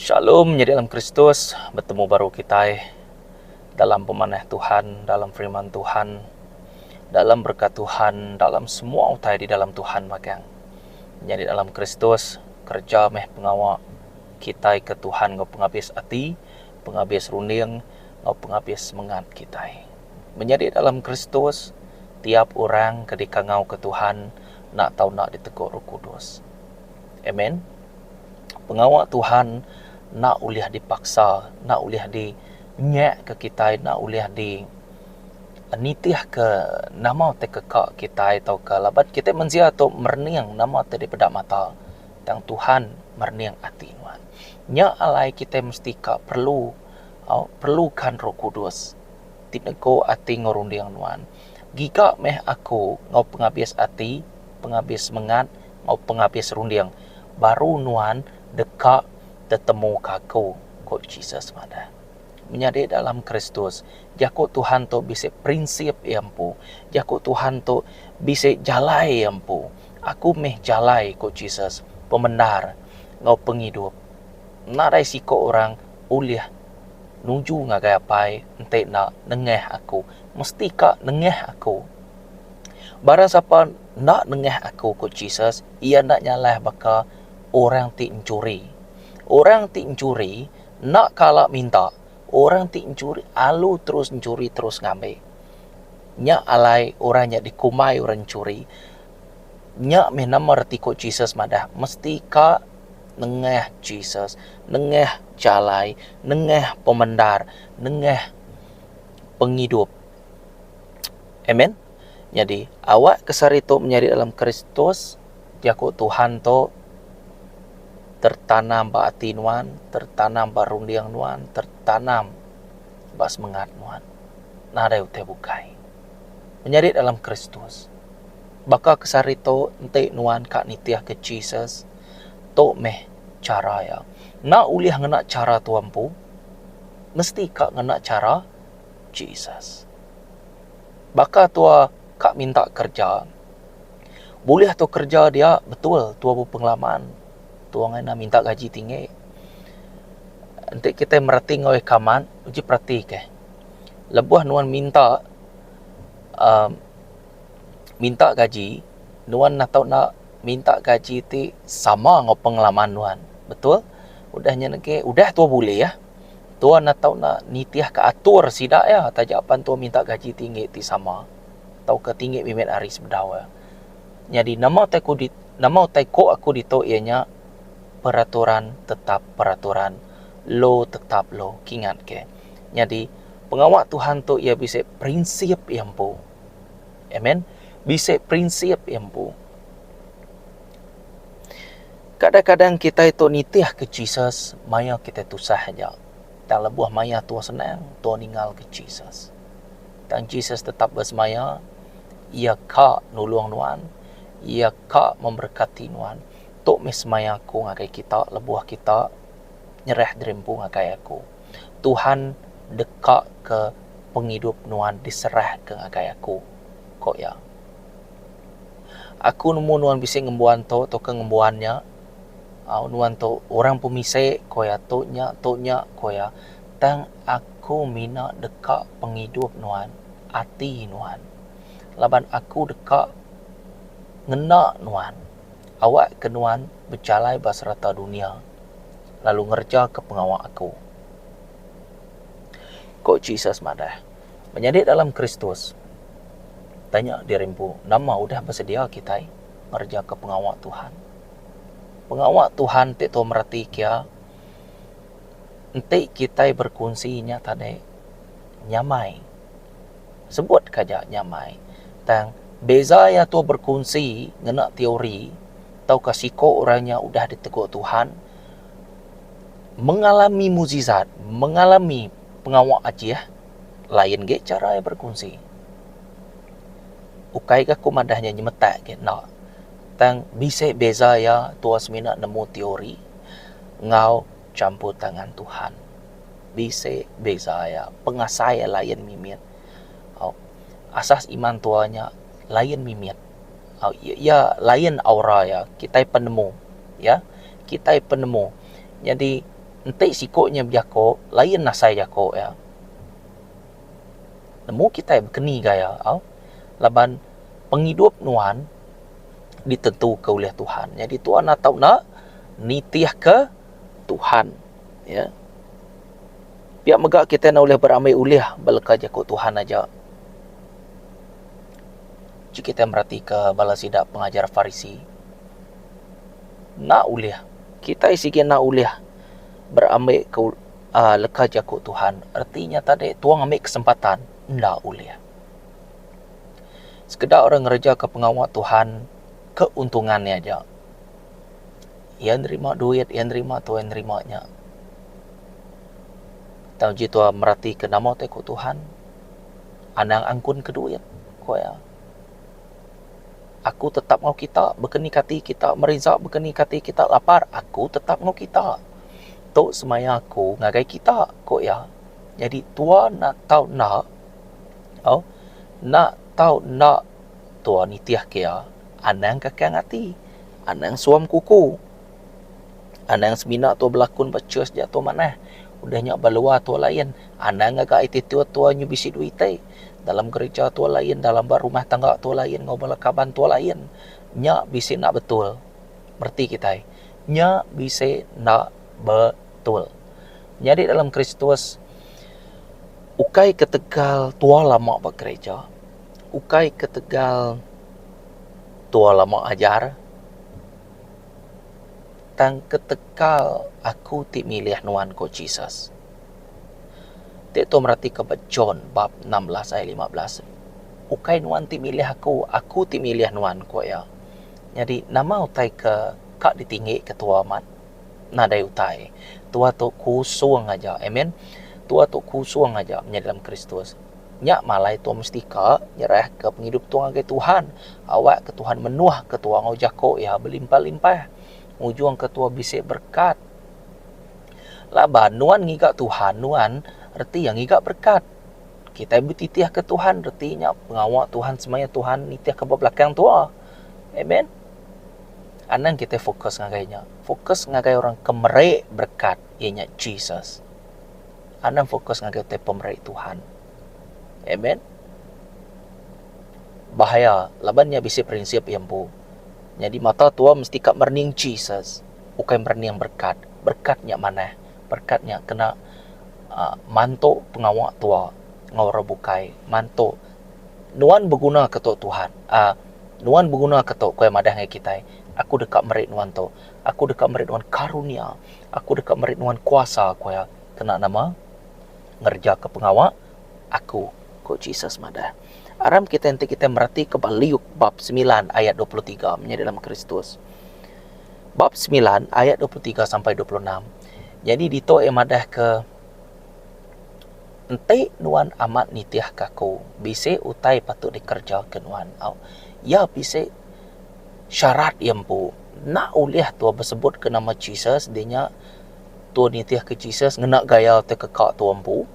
Shalom nyadi dalam Kristus betemu baru kitai dalam pemanah Tuhan dalam firman Tuhan dalam berkat Tuhan dalam semua utai di dalam Tuhan magang. Nyadi dalam Kristus kereja meh pengawa kitai ke Tuhan enggau pengabis ati, pengabis runding enggau pengabis semengat kitai. Menyadi dalam Kristus tiap orang ke dikangau ke Tuhan enda tau enda ditegu Roh Kudus. Amen. Pengawa Tuhan enda ulih dipaksa, enda ulih di nyekka kitai, enda ulih di nitihka nama ti keka kitai tauka laban kitai mensia tu merening nama ti dipeda mata tang Tuhan merening ati nuan. Nya alai kitai mesti ka perlu au perlukan Roh Kudus ti nego ati enggau runding nuan. Giga meh aku enggau pengabis ati, pengabis semengat enggau pengabis runding baru nuan deka tetemuka aku, ku Jesus madah. Menyadi dalam Kristus, jaku Tuhan tu bisi prinsip iya empu. Jaku Tuhan tu bisi jalai iya empu. Aku meh jalai, ku Jesus, pemendar enggau pengidup. Nadai siku orang ulih nuju ngagai Apai enti enda nengah aku. Mesti ka nengah aku. Barang sapa enda nengah aku, ku Jesus, iya enda nyalah baka orang ti enchuri. Orang ti enchuri enda kala minta orang ti enchuri alu terus enchuri terus ngambi. Nya alai orang nya dikumbai orang enchuri. Nya mih nama reti ku Jesus madah mesti ka nengah Jesus, nengah jalai, nengah pemendar, nengah pengidup. Amen. Nyadi awak ke sehari tu menyadi dalam Kristus jaku Tuhan tu tertanam ba ati nuan, tertanam ba runding nuan, tertanam ba semengat nuan. Nadai utai bukai. Menyadi dalam Kristus. Baka ke sehari tu enti nuan ka nitihka Jesus, tu meh chara iya. Enda ulih ngena chara tua empu, mesti ka ngena chara Jesus. Baka tua ka minta kereja. Bulih tu kereja dia betul tua bepengalaman tua ngena minta gaji tinggi. Enti kitai mereti enggau ika amat uji pereti keh lebuh nuan minta uhh minta gaji nuan enda tau enda minta gaji ti sama enggau pengalaman nuan betul. Udah nya negi udah tua bulih tua enda tau enda nitih ka atur sida iya taja pan tua minta gaji tinggi ti sama. Tauka tinggi mimit ari sebedau iya. Nyadi nama utai ku nama utai ko aku ditu iya nya peraturan tetap peraturan, law tetap law. Kingat ke. Nyadi pengawa Tuhan tu iya bisi prinsip iya empu. Amen. Bisi prinsip iya empu. Kadang-kadang kitai tu nitih ke Jesus maya kitai tusah aja. Tang lebuh maya tua senang, tua ninggal ke Jesus. Tang Jesus tetap besemaya, Iya ka nulung nuan, Iya ka memberkati nuan. Tu meh semaya aku ngagai kita lebuh kita nyerah diri empu ngagai aku. Tuhan deka ke pengidup nuan diserahka ngagai aku, ku iya. Aku nemu nuan bisi ngembuan tu tauka ngembuan nya. Au nuan tu orang pemisi ku iya, tu nya tu nya ku iya. Tang aku mina deka pengidup nuan, ati nuan. Laban aku deka ngena nuan, awakka nuan bejalai ba serata dunya lalu ngerejaka pengawa aku. Ku Jesus madah, Menyadi dalam Kristus, tanya diri empu, nama udah besedia kitai ngerejaka pengawa Tuhan? Pengawa Tuhan ti tau meretika iya. Enti kitai berkunsi nya tadi nyamai sebut ka aja nyamai tang beza iya tu berkunsi ngena teori tauka siko orang nya udah ditegu Tuhan mengalami mukjizat mengalami pengawa ajih lain ge chara iya berkunsi. Ukai ga ku madah nya nyemetak ge enda tang bisi beza iya tua semina nemu teori enggau champur tangan Tuhan. Bisi beza iya, pengasai iya lain mimit. Au asas iman tua nya lain mimit. Au iya lain aura iya, kitai penemu ya. Kitai penemu. Nyadi. Enti siko nya bejako lain asai jako iya. Nemu kitai bekeni gaya au laban pengidup nuan ditentuka ulih Tuhan. Nyadi tuan atau enda nitihka Tuhan ya. Pia mega kitai enda ulih berambi ulih ba leka jaku Tuhan aja. Ji kitai meratika bala sida pengajar Farisi enda ulih kitai sigi enda ulih berambi ke uhh leka jaku Tuhan reti nya tadi tuang ambi kesempatan enda ulih. Sekeda orang ngereja ke pengawa Tuhan keuntungan iya aja. Iya nerima duit, iya nerima tu, iya nerima nya. Tang uji tuan merati ke nama utai ku Tuhan anang angkun ke duit ku iya. Aku tetap enggau kita, baka ni kati kita merinsa, baka ni kati kita lapar, aku tetap enggau kita. Tu semaya aku ngagai kita, ku iya. Nyadi tua enda tau enda au enda tau enda tua nitihka iya anang kakang ati, anang suam kuku. Anang semina tua belakun ba church ja tua manah. Udah nya ba luar tua lain. Anang ngaga attitude tua nyu bisi duit ti. Dalam gereja tua lain, dalam ba rumah tangga tua lain enggau bala kaban tua lain. Nya bisi enda betul. Mereti kitai. Nya bisi enda betul. Nyadi dalam Kristus ukai ketegal tua lama ba gereja, ukai ketegal tua lama ajar tang ketegal aku ti milih nuan ku Jesus. Ti tu meratika ba John bab 16 ayat 15. Ukai nuan ti milih aku, aku ti milih nuan, ku iya. Nyadi nama utai ke ka ditinggika tua amat? Nadai utai. Tua tu kusung aja. Amen. Tua tu kusung aja menyadi dalam Kristus. Nya malai tua mesti ka nyerahka pengidup tua ngagai Tuhan. Awakka Tuhan menuhka tua enggau jaku iya belimpah-limpah. Ngujungka tua bisi berekat. Laban nuan ngiga Tuhan, nuan reti iya ngiga berekat. Kitai betitihka Tuhan reti nya pengawa Tuhan semaya Tuhan nitihka ba belakang tua. Amen. Anang kitai fokus ngagai nya. Fokus ngagai orang ke meri berekat iya nya Jesus. Anang fokus ngagai utai pemeri Tuhan. Amen. Bahaya laban nya bisi prinsip iya empu. Nyadi mata tua mesti ka merening Jesus. ukai merening berekat. Berekat nya manah. Berekat nya kena uhh mantu pengawa tua enggau orang bukai. Mantu nuan beguna ke tu Tuhan uhh nuan beguna ke tu ku iya madah ngagai kitai. Aku deka meri nuan tu. Aku deka meri nuan karunia. Aku deka meri nuan kuasa ku iya. Kena nama? Ngereja ke pengawa aku, ku Jesus madah. Aram kitai enti kitai meratika ba Luke bab semilan ayat 23 menyadi dalam Kristus. Bab semilan ayat 23 sampai 26. Nyadi ditu iya madahka enti nuan amat nitihka aku bisi utai patut dikerejaka nuan. Au iya bisi syarat iya empu. Enda ulih tua besebutka nama Jesus di nya tua nitihka Jesus ngena gaya ti keka tua empu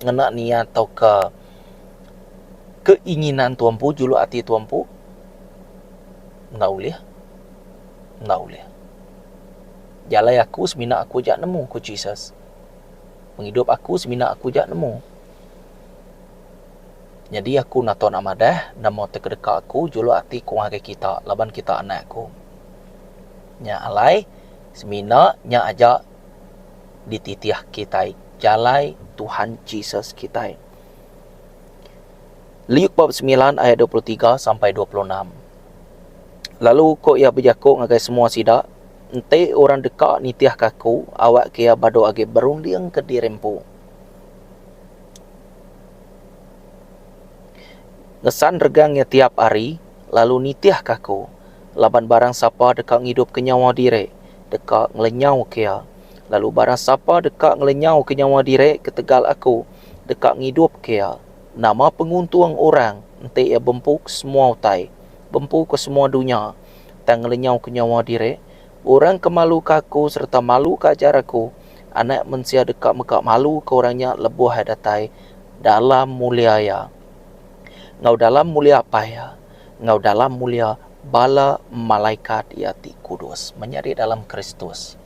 ngena niat tauka keinginan tua empu juluk ati tua empu enda ulih. Enda ulih. Jalai aku semina aku aja nemu, ku Jesus. Pengidup aku semina aku aja nemu. Nyadi aku nato nak madah nama ti kedeka aku juluk ati ku ngagai kita laban kita anak aku. Nya alai semina nya aja dititih kitai jalai Tuhan Jesus kitai. Luke bab semilan ayat 23 sampai 26. Lalu ku iya bejaku ngagai semua sida, Enti orang deka nitihka aku, awakka iya badu agi berundingka diri empu. Ngesan regang iya tiap hari, lalu nitihka aku, laban barang sapa deka ngidupka nyawa diri, deka ngelenyauka iya. Lalu barang sapa deka ngelenyauka nyawa diri ketegal aku, deka ngidupka iya. Nama penguntung orang enti iya bempu semua utai, bempu ke semua dunya, tang ngelenyauka nyawa diri? Orang ke maluka aku sereta maluka ajar aku, Anak Mensia deka mega maluka orang nya lebuh iya datai dalam mulia iya, enggau dalam mulia Apai iya, enggau dalam mulia bala malaikat iya ti kudus. Menyadi dalam Kristus.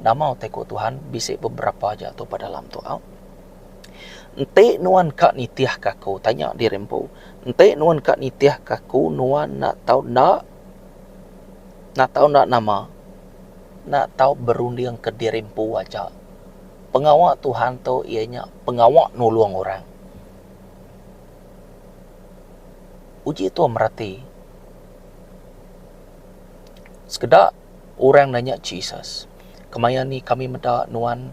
Nama utai ku Tuhan bisi beberapa aja tu ba dalam tu au. Enti nuan ka nitihka aku, tanya diri empu. Enti nuan ka nitihka aku nuan enda tau enda enda tau enda nama enda tau berunding ke diri empu aja. Pengawa Tuhan tu iya nya pengawa nulung orang. Uji tu mereti sekeda orang nanya Jesus, kemaya ni kami meda nuan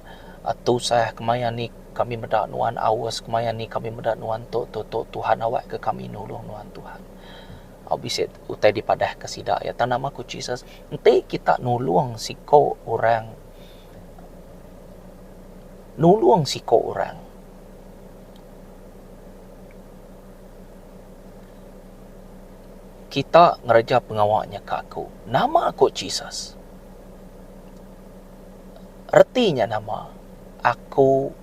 tusah, kemaya ni kami meda nuan aus, kemaya ni kami meda nuan tu tu tu Tuhan awak ke kami nulung nuan Tuhan. Au bisi utai dipadah ke sida iya tang nama ku Jesus enti kita nulung siko orang nulung siko orang. Kita ngereja pengawa nya ke aku. Nama ku Jesus? Reti nya nama? Aku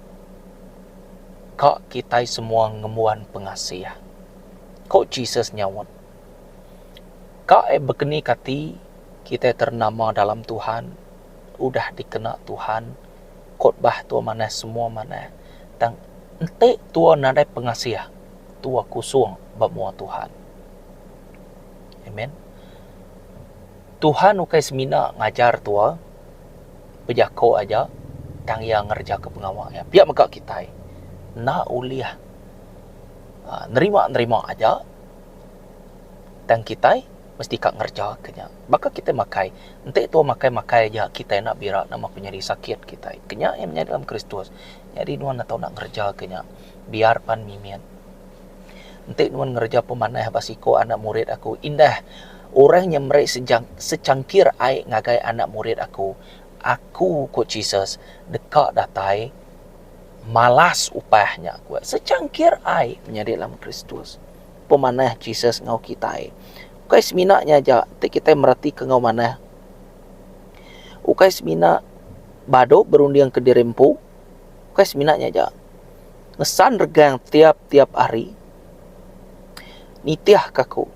ka kitai semua ngembuan pengasih. Ku Jesus nyaut, Ka eh bekeni kati kitai ternama dalam Tuhan, udah dikena Tuhan, khotbah tua manah semua manah. Tang enti tua nadai pengasih, tua kusung ba mua Tuhan. Amen. Tuhan ukai semina ngajar tua bejako aja tang iya ngereja ke pengawa iya. Pia mega kitai enda ulih aaa nerima-nerima aja tang kitai mesti ka ngereja ke nya. Baka kitai makai, enti tua makai makai aja kitai enda bira nama penyadi sakit kitai. Ke nya iya menyadi dalam Kristus. Nyadi nuan enda tau enda ngereja ke nya biar pan mimit. Enti nuan ngereja pemanah ba siko anak murid aku indah orang nya meri sechangkir ai ngagai anak murid aku, aku ku Jesus deka datai malas upah nya ku iya. Sechangkir ai menyadi dalam Kristus. Pemanah Jesus enggau kitai. Ukai semina nya aja ti kitai meratika enggau manah. Ukai semina badu berunding kediri empu. Ukai semina nya aja. Ngesan regang tiap-tiap hari nitih ka aku.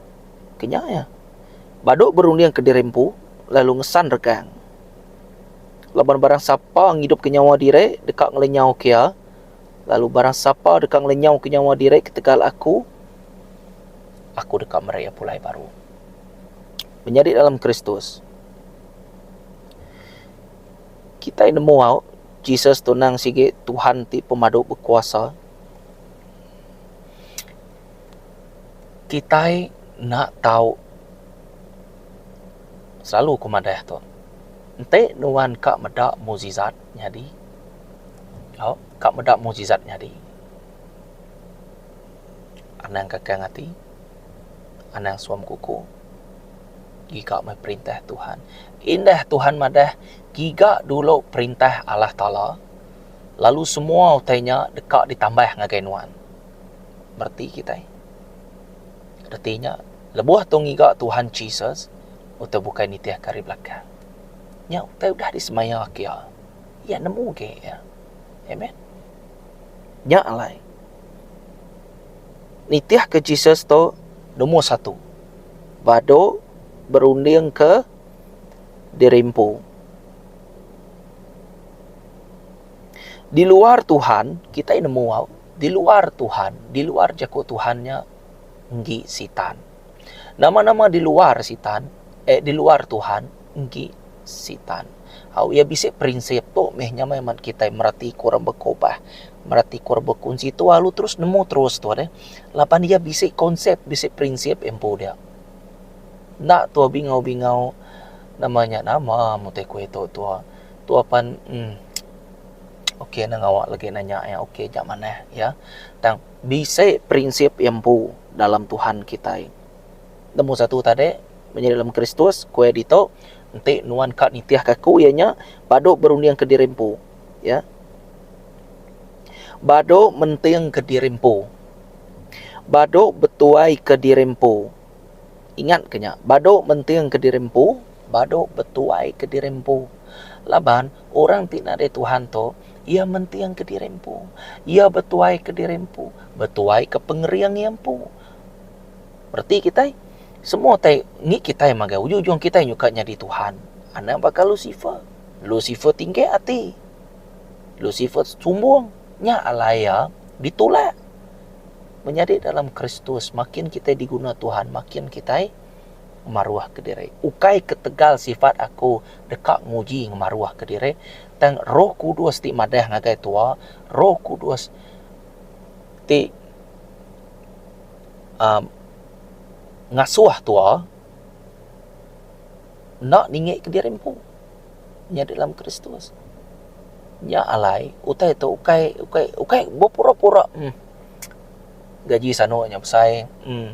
Ke nya iya. Badu berunding ke diri empu lalu ngesan regang. Laban barang sapa ngidup ke nyawa diri deka ngelenyau ke iya lalu barang sapa deka ngelenyau ke nyawa diri ketegal aku, aku deka meri iya pulai baru. Menyadi dalam Kristus. Kitai nemu au Jesus tu endang sigi Tuhan ti pemadu bekuasa. Kitai enda tau selalu ku madah tu enti nuan ka meda mukjizat nyadi au ka meda mukjizat nyadi anang kakang ati anang suam kuku. Giga meh perintah Tuhan. Indah Tuhan madah, Giga dulu perintah Allah Taala, lalu semua utai nya deka ditambah ngagai nuan. Mereti kitai? Reti nya, lebuh tu ngiga Tuhan Jesus, utai bukai nitihka ari belakang. Nya utai udah disemaya ke iya. Iya nemu agi iya. Amen. Nya alai. Nitihka Jesus tu lumur satu. Badu berundingka diri empu. Di luar Tuhan, kitai nemu au, di luar Tuhan, di luar jaku Tuhan nya enggi Sitan. Nama-nama di luar Sitan, eh di luar Tuhan enggi Sitan. Au iya bisi prinsip tu meh nyamai amat kitai mereti ku orang bekobah, mereti ku orang bekunsi tu lalu terus nemu terus tu deh. Laban iya bisi konsep bisi prinsip empu dia. Enda tua bingau-bingau nama nya nama mutih kuih tu tua. Tua pan uhh ok enda ngawa lagi nanya iya ok nya manah iya. Tang bisi prinsip iya empu dalam Tuhan kitai. Nemu satu tadi menyadi dalam Kristus ku iya ditu enti nuan ka nitihka aku iya nya badu berundingka diri empu ya. Badu mentingka diri empu. Badu betuaika diri empu. Ingat ke nya badu mentingka diri empu, badu betuaika diri empu. Laban orang ti nadai Tuhan tu iya mentingka diri empu, iya betuaika diri empu, betuaika pengering iya empu. Reti kitai, semua utai ngi kitai magai ujung-ujung kitai nyuka nyadi Tuhan. Anang baka Lucifer. Lucifer tinggi ati. Lucifer sumbung. Nya alai iya ditulak. Menyadi dalam Kristus makin kitai diguna Tuhan makin kitai ngemaruhka diri. Ukai ketegal sifat aku deka nguji ngemaruhka diri tang Roh Kudus ti madah ngagai tua, Roh Kudus ti uhh ngasuh tua enda ningika diri empu nyadi dalam Kristus. Nya alai utai tu ukai ukai ukai bepura-pura uhh gaji sanu nya besai uhh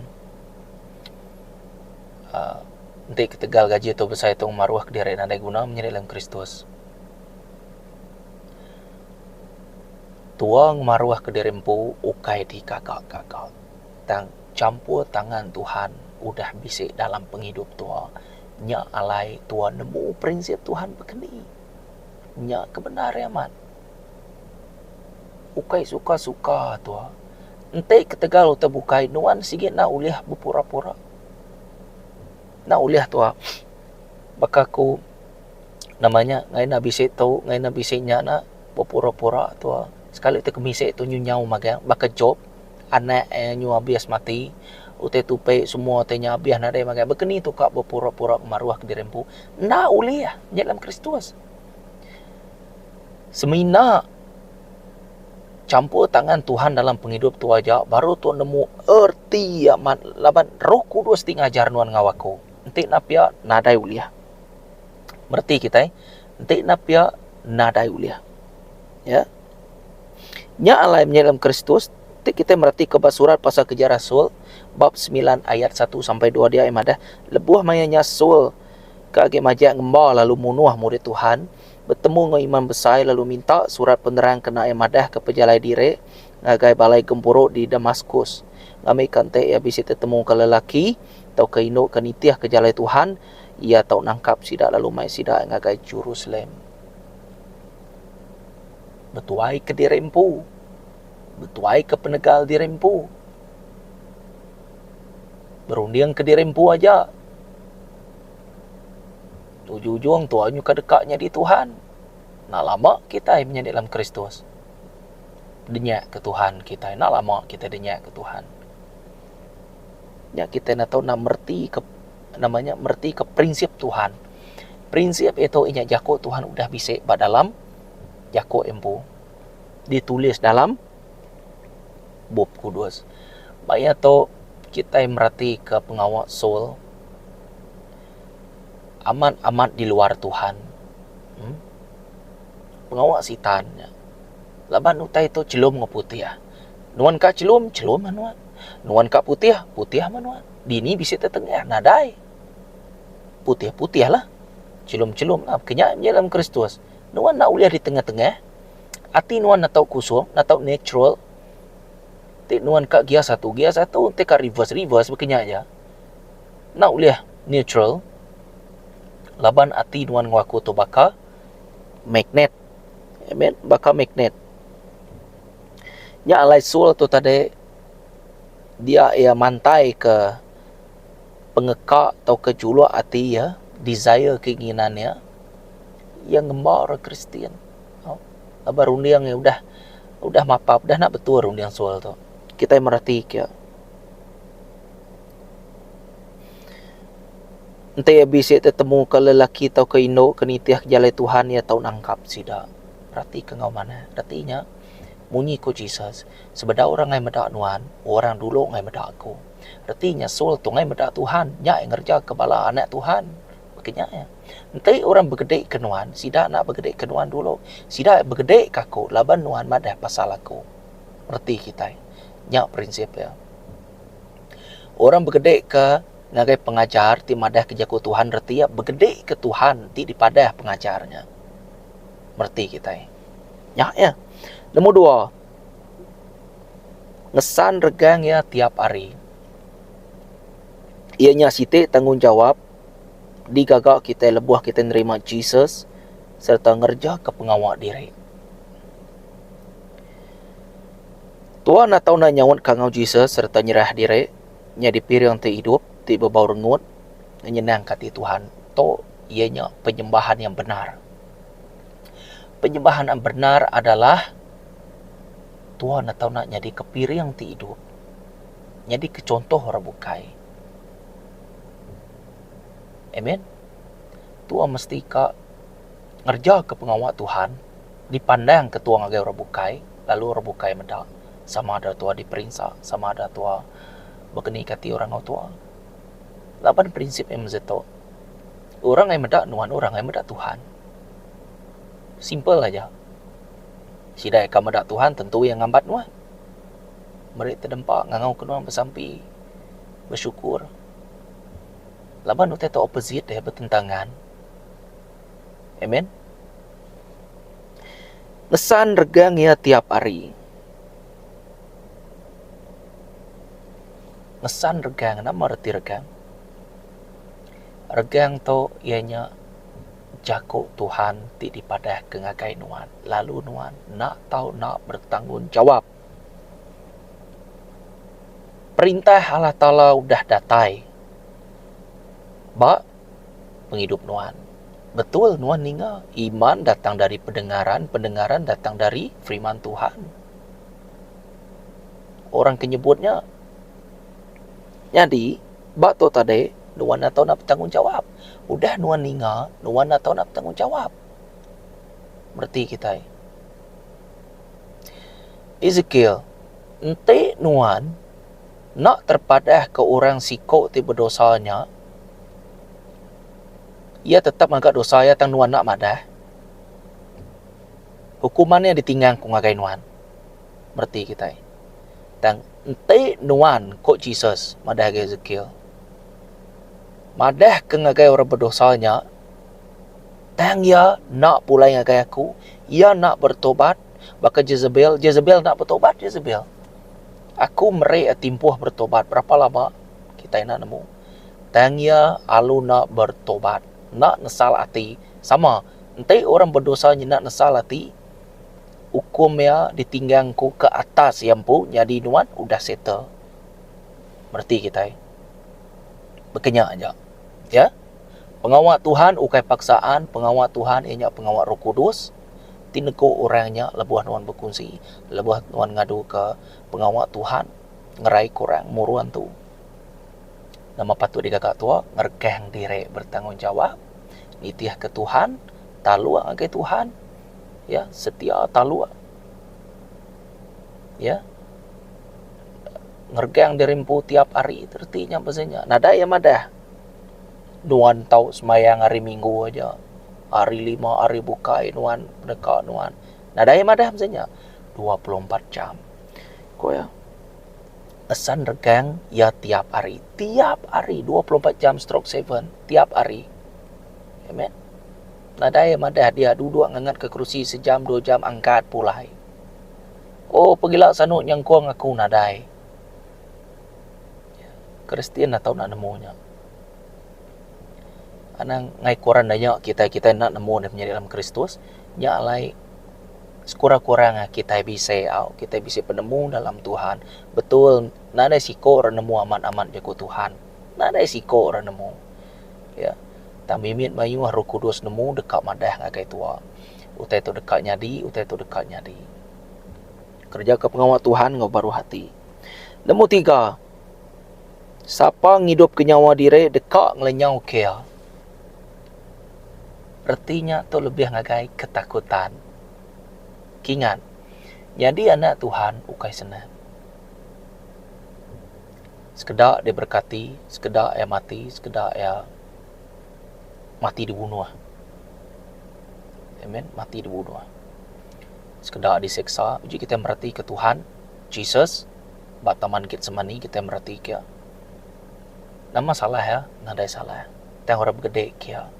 enti ketegal gaji tu besai tu maruh kediri nadai guna menyadi dalam Kristus. Tua ngemaruh kediri empu ukai digaga-gaga tang champur tangan Tuhan udah bisi dalam pengidup tua nya alai tua nemu prinsip Tuhan bekeni. Nya ke bendar iya amat. Ukai suka-suka tua. Enti ketegal utai bukai nuan sigi enda ulih bepura-pura. Enda ulih tua baka ku nama nya ngain ne bisi tu ngain ne bisi nya ne bepura-pura tua. Sekali ti kemisi tu nyu nyau magang baka Job anak iya nyu abis mati utai tupi semua utai nya abis nadai magang. Baka ni tu ka bepura-pura ngemaruh kediri empu. Enda ulih nya dalam Kristus. Semina champur tangan Tuhan dalam pengidup tu aja baru tu nemu erti amat laban Roh Kudus ti ngajar nuan enggau aku. Enti enda pia nadai ulih. Mereti kitai enti enda pia nadai ulih. Ya. Nya alai menyadi dalam Kristus ti kitai meretika ba surat pasal kereja rasul bab semilan ayat satu sampai dua dia madah lebuh maya nya Saul ke agi majak ngemba lalu munuh murid Tuhan, betemu enggau imam besai lalu minta surat penerang kena iya madahka pejalai diri ngagai balai gempuru di Damaskus, ngambika enti iya bisi tetemuka lelaki tauka indu ke nitihka jalai Tuhan, iya tau nangkap sida lalu mai sida ngagai Jerusalem. Betuaika diri empu. Betuaika penegal diri empu. Berunding ke diri empu aja. Ujung-ujung tua nyuka deka nyadi Tuhan. Enda lama kitai menyadi dalam Kristus. Denyaka ke Tuhan kitai. Enda lama kitai denyaka ke Tuhan. Nya kitai enda tau enda mereti ke nama nya mereti ke prinsip Tuhan. Prinsip itu inya jaku Tuhan udah bisi ba dalam jaku empu. Ditulis dalam Bup Kudus. Ba iya tu kitai meratika pengawa Saul amat-amat di luar Tuhan. Uhh pengawa sitan nya. Laban utai tu chelum enggau putih. Nuan ka chelum, chelum meh nuan. Nuan ka putih, putih meh nuan. Dini bisi tetengah nadai. Putih-putih lah. Chelum-chelum lah. Ke nya dalam Kristus. Nuan enda ulih ditengah-tengah. Ati nuan enda tau kusung, enda tau natural. Ti nuan ka gear satu, gear satu ti ka reverse, reverse baka nya aja. Enda ulih neutral laban ati nuan enggau aku tu baka magnet. Amen, baka magnet. Nya alai Saul tu tadi dia iya mantai ke pengeka tauka juluk ati iya, desire keinginan iya, iya ngemba orang Kristian. Laban runding iya udah udah mapap udah enda betul runding Saul tu. Kitai mereti ke. Enti iya bisi tetemu ke lelaki tauka indu ke nitih jalai Tuhan iya tau nangkap sida. Peratika enggau manah. Reti nya munyi ku Jesus, sebedau orang ngai meda nuan, orang dulu ngai meda aku. Reti nya Saul tu ngai meda Tuhan, nya iya ngereja ke bala anak Tuhan. Baka nya iya. Enti orang begedi ke nuan, sida enda begedi ke nuan dulu. Sida begedi ke aku laban nuan madah pasal aku. Reti kitai. Nya prinsip iya. Orang begedi ke ngagai pengajar ti madah ke jaku Tuhan reti iya begedi ke Tuhan ti dipadah pengajar nya. Mereti kitai. Nya iya. Nombor dua, ngesan regang iya tiap hari. Iya nya siti tanggungjawap digaga kitai lebuh kitai nerima Jesus sereta ngerejaka pengawa diri. Tuan atau enda nyaut kangau Jesus sereta nyerah diri nyadi piring ti idup ti bebau rengut nyenangka ati Tuhan. Tu iya nya penyembahan yang benar. Penyembahan am benar adalah tua enda tau enda nyadika piring ti idup, nyadika chuntoh orang bukai. Amen. Tua mesti ka ngereja ke pengawa Tuhan dipandang ke tua ngagai orang bukai lalu orang bukai meda sama ada tua diperinsa sama ada tua bekeni ke ati orang enggau tua. Laban prinsip MZ tu orang ai meda nuan orang ai meda Tuhan. Simple aja. Sida ka meda Tuhan tentu iya ngambat nuan. Meri tedempa ngangau ke nuan besampi besyukur. Laban utai tu opposite deh betentangan. Amen. Ngesan regang iya tiap hari. Ngesan regang nama reti regang? Regang tu iya nya jaku Tuhan ti dipadahka ngagai nuan lalu nuan enda tau enda bertanggungjawab. Perintah Allah Taala udah datai ba pengidup nuan. Betul nuan ninga iman datang dari pendengaran, pendengaran datang dari firman Tuhan. Orang ke nyebut nya nyadi ba tu tadi nuan enda tau enda betanggungjawab. Udah nuan ninga nuan enda tau enda betanggungjawab. Mereti kitai. Ezekiel enti nuan enda terpadahka orang siko ti bedosa nya iya tetap ngaga dosa iya tang nuan enda madah hukuman iya ditinggang ku ngagai nuan. Mereti kitai. Tang enti nuan ku Jesus madah ngagai Ezekiel madah ke ngagai orang bedosa nya tang iya enda pulai ngagai aku iya enda bertobat baka Jezebel, Jezebel enda bertobat Jezebel. Aku meri iya timpuh bertobat berapa lama kitai enda nemu. Tang iya alu enda bertobat, enda nesal ati. Sama enti orang bedosa nyenda nesal ati ukum iya ditinggang ku ke atas iya empu nyadi nuan udah settle. Mereti kitai. Baka nya aja. Ya. Pengawa Tuhan ukai paksaan, pengawa Tuhan iya nya pengawa Roh Kudus. Ti negu orang nya lebuh nuan bekunsi, lebuh nuan ngaduka pengawa Tuhan ngeraika orang muru antu. Nama patut digaga tua ngerekang diri bertanggungjawab nitihka Tuhan, taluk ngagai Tuhan ya setia taluk ya ngeregang diri empu tiap hari reti nya pasal nya nadai iya madah. Nuan tau sembahyang hari minggu aja. Hari lima hari bukai nuan peneka nuan. Nadai madah mesti nya 24 jam. Ku iya. Pesan regang iya tiap hari. Tiap hari 24 jam stroke seven tiap hari. Amen. Nadai madah dia duduk ngangat ke kerusi sejam dua jam angkat pulai. Oh pegila sanu nyengkung aku nadai. Kristian enda tau nak nemu nya. Anang ngai koran nanya kitai kitai enda nemu ne menyadi dalam Kristus nya alai sekurang kurang kitai bisi au kitai bisi penemu dalam Tuhan betul nadai siko orang nemu amat amat jaku Tuhan nadai siko orang nemu ya tang mimit mayuh roh kudus nemu deka madah ngagai tua utai tu deka nyadi utai tu deka nyadi. Kereja ke pengawa Tuhan enggau baruh ati. Nemu tiga, sapa ngidupka nyawa diri deka ngelenyauka iya. Reti nya tu lebih ngagai ketakutan. Kingat, nyadi anak Tuhan ukai senang. Sekeda diberkati, sekeda iya mati, sekeda iya mati dibunuh. Amen, mati dibunuh. Sekeda diseksa, uji kitai meratika Tuhan. Jesus ba Taman Getsemani kitai meratika iya. Nama salah iya? Nadai salah. Tang orang begede ke iya.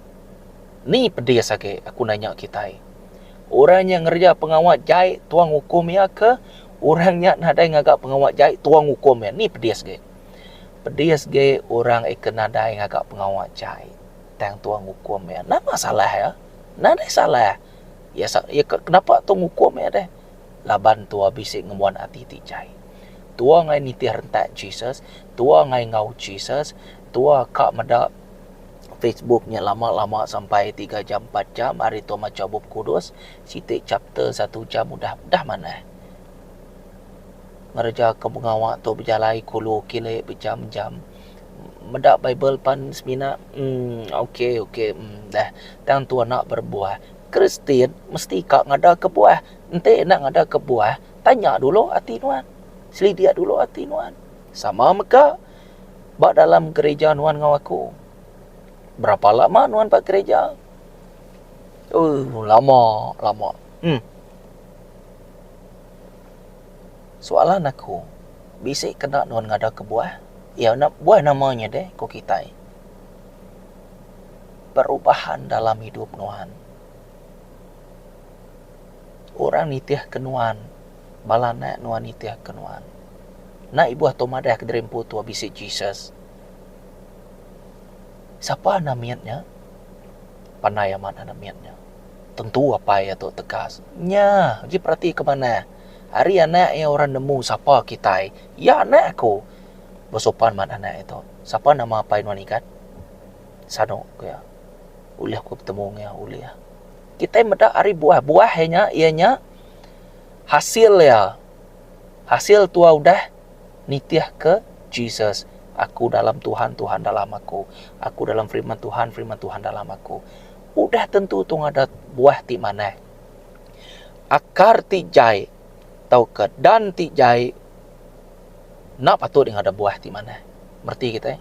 Ni pedis agi aku nanya kitai. Orang nya ngereja pengawa jai tuang ukum iya ke orang nya nadai ngaga pengawa jai tuang ukum iya. Ni pedis agi. Pedis agi orang ke nadai ngaga pengawa jai tang tuang ukum iya. Nama salah iya? Nadai salah. Iya kenapa tuang ukum iya deh? Laban tua bisi ngembuan ati ti jai. Tua ngai nitih rentak Jesus, tua ngai enggau Jesus, tua ka meda Facebook nya lama-lama sampai tiga jam empat jam ari tu macha bup kudus siti chapter satu jam udah udah manah. Ngereja ke pengawa tu bejalai kulu kili bejam-jam meda bible pan semina emm ok ok emm dah tang tu anak berbuah. Kristian mesti ka ngada kebuah enti enda ngada kebuah tanya dulu ati nuan selidik dulu ati nuan. Sama mega ba dalam gereja nuan enggau aku. Berapa lama nuan ba gereja? Ooh lama lama uhh. Soalan aku bisi kena nuan ngada kebuah? Iya ne buah nama nya deh ku kitai. Perubahan dalam hidup nuan. Orang nitih ke nuan. Bala anak nuan nitih ke nuan. Enda ibuh tu madah ke diri empu tu bisi Jesus. Sapa anak mit nya? Pandai amat anak mit nya. Tentu apai iya tu tegas. Nya, uji perati ke manah. Ari anak iya orang nemu sapa kitai. Iya anak aku. Besopan mat anak iya tu. Sapa nama apai nuan igat? Sanu, ku iya. Ulih ku betemu enggau iya, ulih. Kitai meda ari buah-buah iya nya, iya nya hasil iya. Hasil tua udah nitihka Jesus. Aku dalam Tuhan, Tuhan dalam aku. Aku dalam firman Tuhan, firman Tuhan dalam aku. Udah tentu tu ngadat buah ti manah. Akar ti jai tauka dan ti jai enda patut ngadat buah ti manah. Mereti kitai?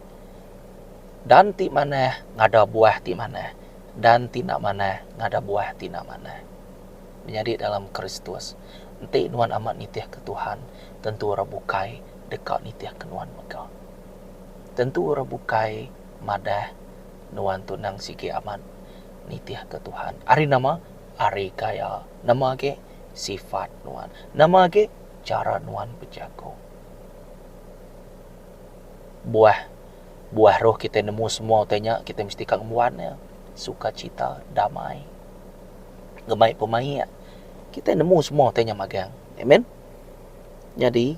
Dan ti manah ngadat buah ti manah. Dan ti enda manah ngadat buah ti enda manah. Menyadi dalam Kristus. Enti nuan amat nitihka Tuhan, tentu orang bukai deka nitihka nuan mega. Tentu orang bukai madah nuan tu endang sigi amat nitihka Tuhan. Ari nama? Ari gaya. Nama agi? Sifat nuan. Nama agi? Chara nuan bejaku. Buah buah roh kitai nemu semua utai nya kitai mesti ka ngembuan iya. Sukacita, damai. Ngemai pemaik. Kitai nemu semua utai nya magang. Amen. Nyadi,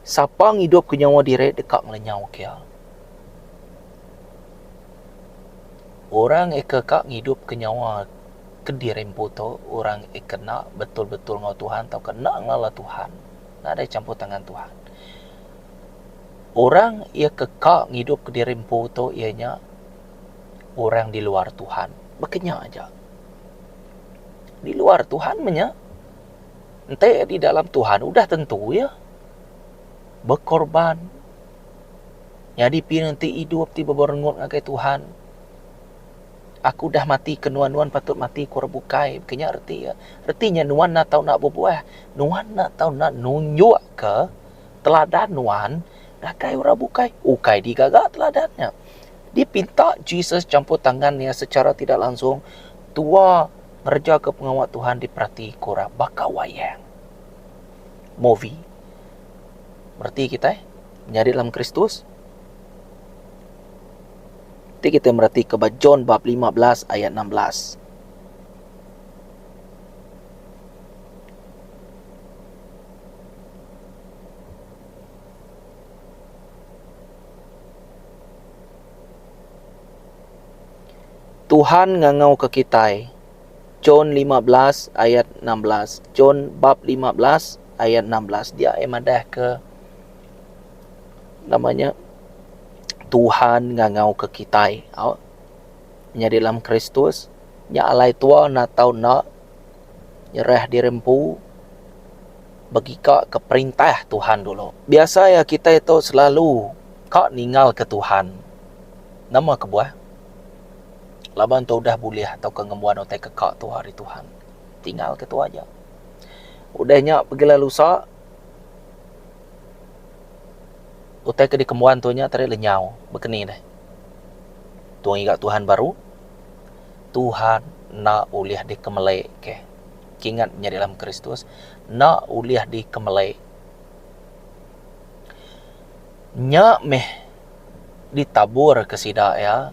sapa ngidupka nyawa diri deka ngelenyauka iya. Orang eka ka ngidupka nyawa kediri empu tu, orang eka enda betul-betul enggau Tuhan tauka enda ngelala Tuhan. Nadai champur tangan Tuhan. Orang iya ke ka ngidupka diri empu tu iya nya orang di luar Tuhan. Baka nya aja. Di luar Tuhan meh nya. Enti di dalam Tuhan udah tentu iya bekorban nyadi piring ti idup ti beberengut ngagai Tuhan. Aku udah mati ke nuan, nuan patut mati ke orang bukai. Baka nya reti iya. Reti nya nuan enda tau enda bebuah. Nuan enda tau enda nunjukka teladan nuan ngagai orang bukai. Ukai digaga teladan nya. Dipinta Jesus champur tangan iya secara tidak langsung tua ngereja ke pengawa Tuhan diperati ke orang baka wayang movie. Mereti kitai menyadi dalam Kristus. Ti kitai mereti ke ba John bab 15 ayat 16. Tuhan ngangauka kitai. John 15 ayat 16. John bab 15 ayat 16 dia iya madahka nama nya Tuhan ngangauka kitai. Au nyadi dalam Kristus nya alai tua enda tau enda nyerah diri empu begika ke perintah Tuhan dulu. Biasa iya kitai tu selalu ka ninggalka Tuhan. Nama kebuah? Laban tu udah bulih tauka ngembuan utai ke ka tuah ari Tuhan. Tinggalka tu aja. Udah nya pegila lusa utai ke dikembuan tu nya tadi lenyau baka ni deh. Tung iga Tuhan baru. Tuhan enda ulih dikemeli ke. Kingat nyadi dalam Kristus enda ulih dikemeli. Nya meh ditabur ke sida iya,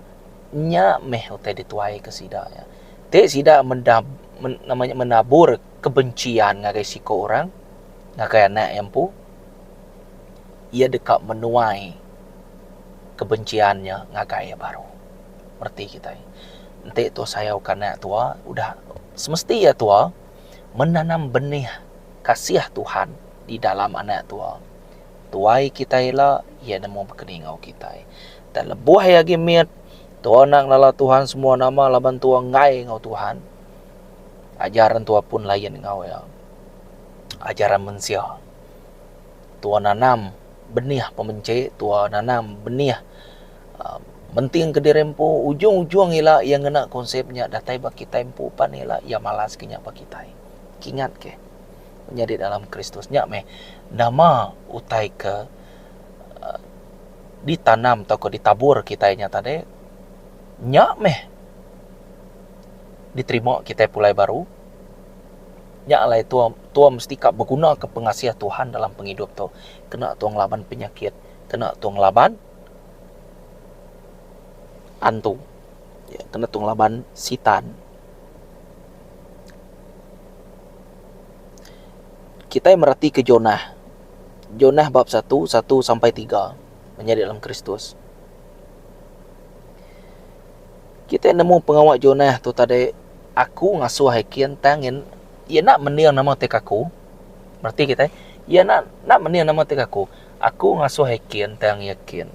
nya meh utai dituai ke sida iya. Ti sida meda nama nya menabur kebencian ngagai siku orang, ngagai anak iya empu, iya deka menuai kebencian nya ngagai iya baru. Mereti kitai. Enti tua sayau ke anak tua udah semesti iya tua menanam benih kasih Tuhan di dalam anak tua. Tuai kitai ila iya nemu bekeni enggau kitai. Tang lebuh iya agi mit tua enda ngelala Tuhan semua nama laban tua enggai enggau Tuhan. Ajaran tua pun lain enggau iya. Ajaran mensia. Tua nanam benih pemenchi tua nanam benih uhh menting kediri empu ujung ujung ila iya ngena konsep nya datai ba kitai empu pan ila iya malas ke nya ba kitai. Kingat ke menyadi dalam Kristus nya meh nama utai ke uhh ditanam tauka ditabur kitai nya tadi nya meh diterima kitai pulai baru. Nya alai tua tua mesti ka begunaka pengasih Tuhan dalam pengidup tu kena tua ngelaban penyakit, kena tua ngelaban antu, kena tua ngelaban sitan. Kitai meratika Jonah, Jonah bab satu, satu sampai tiga menyadi dalam Kristus. Kitai nemu pengawa Jonah tu tadi aku ngasuh Ekin tang iya iya enda mending nama ti aku. Reti kitai iya enda enda mending nama ti aku. Aku ngasuh Ekin tang iya kin.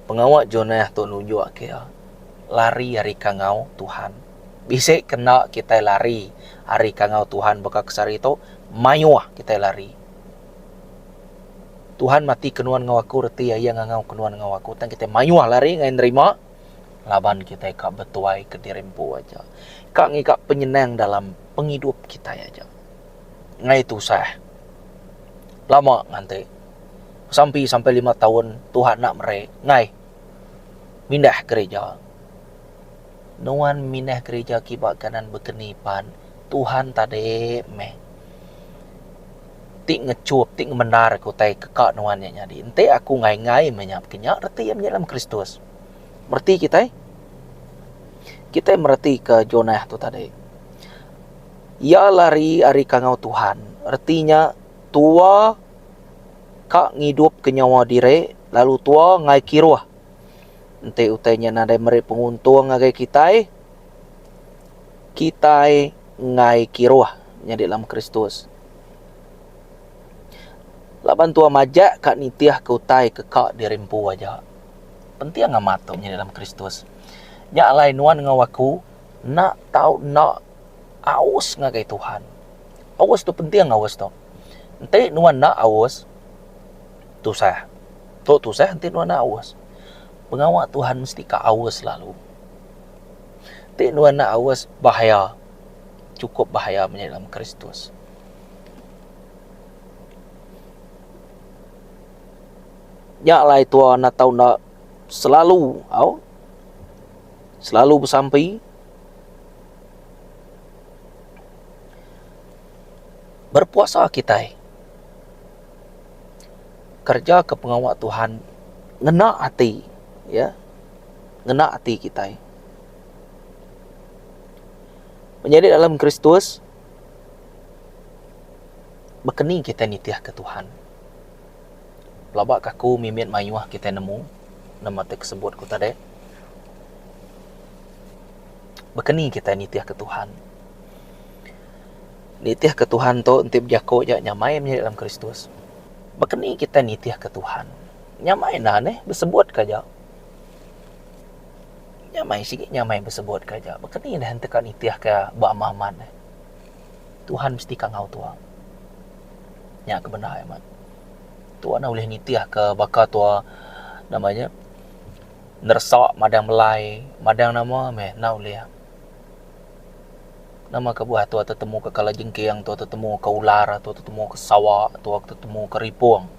Pengawa Jonah tu nunjuk ke iya lari ari kangau Tuhan. Bisi kena kitai lari ari kangau Tuhan baka ke sehari tu mayuh kitai lari. Tuhan mati ke nuan enggau aku reti iya ngangau ke nuan enggau aku tang kitai mayuh lari ngagai nerima laban kitai ka betuai kediri empu aja. Ka ngiga penyenang dalam pengidup kitai aja. Ngai tusah lama nganti sampi sampai lima taun Tuhan enda meri ngai mindah gereja. Nuan mindah gereja kiba kanan bekeni pan Tuhan tadi meh. Ti ngechup, ti ngemendar ke utai ke ka nuan nya nyadi. Enti aku ngai-ngai meh nya, ke nya reti iya menyadi dalam Kristus. Mereti kitai? Kitai mereti ke Jonah tu tadi. Iya lari ari kangau Tuhan. Reti nya tua ka ngidup ke nyawa diri lalu tua ngai kiruh. Enti utai nya nadai meri penguntung ngagai kitai, kitai enggai kiruh nyadi dalam Kristus. Laban tua majak ka nitih ke utai ke ka diri empu aja. Penting amat tu nyadi dalam Kristus. Nya alai nuan enggau aku enda tau enda aus ngagai Tuhan. Aus tu penting aus tu. Enti nuan enda aus tusah. Tu tusah enti nuan enda aus. Pengawa Tuhan mesti ka aus lalu. Ti nuan enda aus bahaya chukup bahaya menyadi dalam Kristus. Nya alai tua enda tau enda selalu au selalu besampi berpuasa kitai kereja ke pengawa Tuhan ngena ati iya ngena ati kitai. Menyadi dalam Kristus baka ni kitai nitihka Tuhan. Pelaba ka aku mimit mayuh kitai nemu nama ti kesebut ku tadi. Baka ni kitai nitihka Tuhan. Nitihka Tuhan tu enti bejaku ja nyamai menyadi dalam Kristus. Baka ni kitai nitihka Tuhan. Nyamai enda neh besebut ka aja. Nyamai sigi nyamai besebut ka aja. Baka ni deh enti ka nitih ka ba amat amat deh. Tuhan mesti ka enggau tua. Nya ke bendar amat. Tua enda ulih nitih ka baka tua nama nya neresa madang melai madang nama meh enda ulih. Nama kebuah tua tetemu ka kala jengking tua tetemu ka ular tua tetemu ka sawa tua tetemu ka ripong.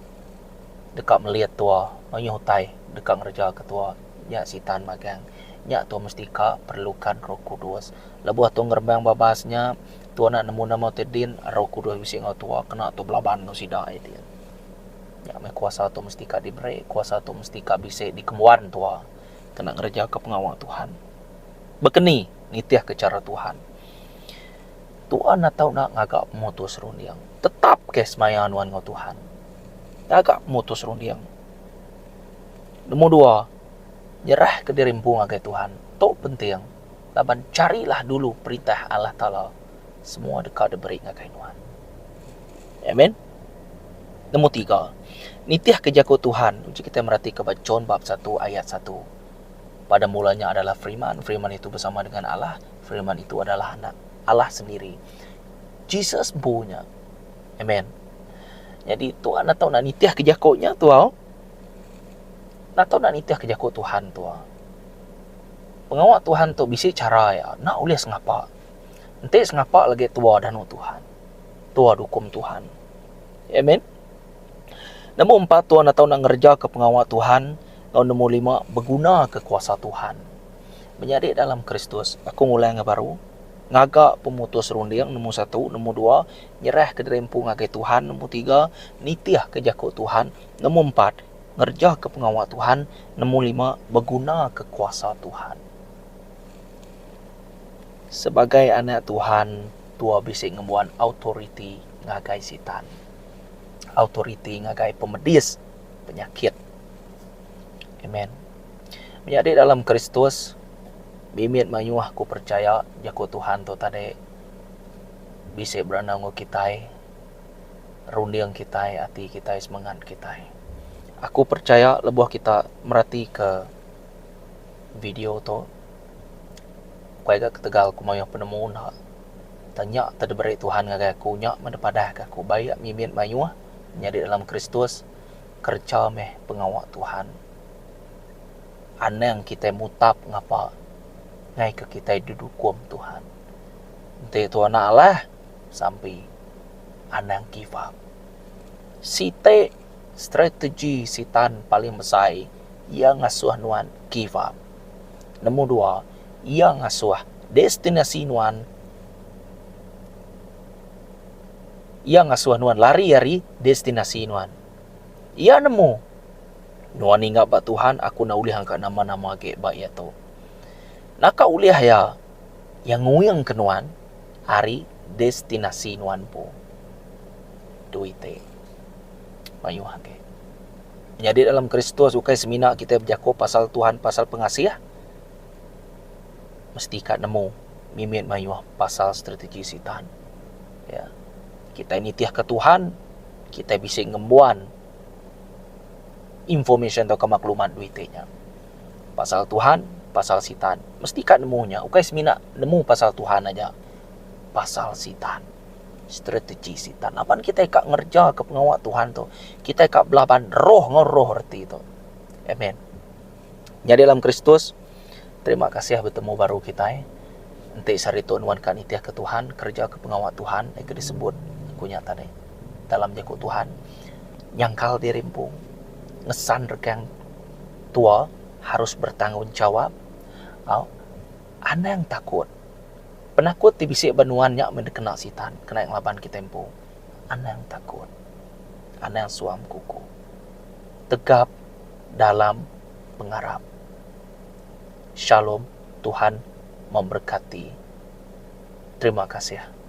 Deka melit tua mayuh utai deka ngereja ke tua nya sitan magang. Nya tua mesti ka perlukan roh kudus. Lebuh tua ngerembang babas nya tua enda nemu nama ti din roh kudus bisi enggau tua kena tua belaban enggau sida ai din. Nya meh kuasa tu mesti ka diberi kuasa tu mesti ka bisi dikembuan tua kena ngereja ke pengawa Tuhan. Bekeni nitih ke chara Tuhan. Tuan enda tau enda ngaga pemutus runding. Tetap ke semaya nuan enggau Tuhan. Ngaga pemutus runding. Nombor dua. Nyerahka diri empu ngagai Tuhan. Tu penting laban charilah dulu Perintah Allah Taala, semua deka diberi ngagai nuan. Amen. Nombor tiga, nitihka jaku Tuhan. Uji kitai meratika ba John bab satu ayat satu. Pada mulanya adalah Firman, Firman itu bersama dengan Allah, Firman itu adalah anak Allah sendiri. Jesus empu nya. Amen. Nyadi Tuhan atau nak nitihka jaku nya tu au. Enda tau enda nitihka jaku Tuhan tu. Pengawa Tuhan tu bisi chara iya enda ulih sengapa. Enti sengapa lagi tua danu Tuhan. Tua dukum Tuhan. Amen. Nemu empat tua enda tau enda ngerejaka pengawa Tuhan enggau nemu lima begunaka kuasa Tuhan. Menyadi dalam Kristus, aku ngulang ga baru, ngaga pemutus runding nemu satu, nemu dua, nyerahka diri empu ngagai Tuhan, nemu tiga, nitihka jaku Tuhan, nemu empat, ngerejaka pengawa Tuhan, nemu lima, begunaka kuasa Tuhan. Sebagai anak Tuhan, tua bisi ngembuan autoriti ngagai Sitan. Autoriti ngagai pemedis penyakit. Amen. Menyadi dalam Kristus, mimit mayuh aku percaya jaku Tuhan tu tadi bisi berandau enggau kitai. Runding kitai, ati kitai, semengat kitai. Aku percaya lebuh kita meratika video tu ukai ga ketegal ku mayuh penemu enda. Tang nya ti diberi Tuhan ngagai aku nya meh dipadahka aku baik mimit mayuh nyadi dalam Kristus kereja meh pengawa Tuhan. Anang kitai mutap ngapa ngaika kitai didukum Tuhan. Enti Tuhan alah sampi. Anang give up. Siti strategi sitan paling besai iya ngasuh nuan give up. Nemu dua, iya ngasuh destinasi nuan iya ngasuh nuan lari ari destinasi nuan. Iya nemu nuan ninga ba Tuhan aku enda ulih angka nama-nama agi ba iya tu. Naka ulih iya, iya nguingka nuan ari destinasi nuan empu. Dui ti mayuh agi. Nyadi dalam Kristus ukai semina kitai bejaku pasal Tuhan pasal pengasih, mesti ka nemu mimit mayuh pasal strategi sitan. Ya. Kitai nitihka Tuhan, kitai bisi ngembuan information tauka maklumat dui ti nya. Pasal Tuhan, pasal sitan. Mesti ka nemu nya, ukai semina nemu pasal Tuhan aja. Pasal sitan. Strategi sitan. Laban kitai ka ngereja ke pengawa Tuhan tu, kitai ka belaban roh enggau roh reti tu. Amen. Nyadi dalam Kristus, terima kasih betemu baru kitai. Enti sehari tu nuan ka nitih ke Tuhan, kereja ke pengawa Tuhan ke disebut aku nya tadi. Dalam jaku Tuhan, nyangkal diri empu, ngesan rekang tua harus bertanggungjawab. Au anang takut. Penakut ti bisi ba nuan nya meh dikena sitan kena ngelaban kitai empu. Anang takut. Anang suam kuku. Tegap dalam pengarap. Shalom Tuhan memberkati. Terima kasih.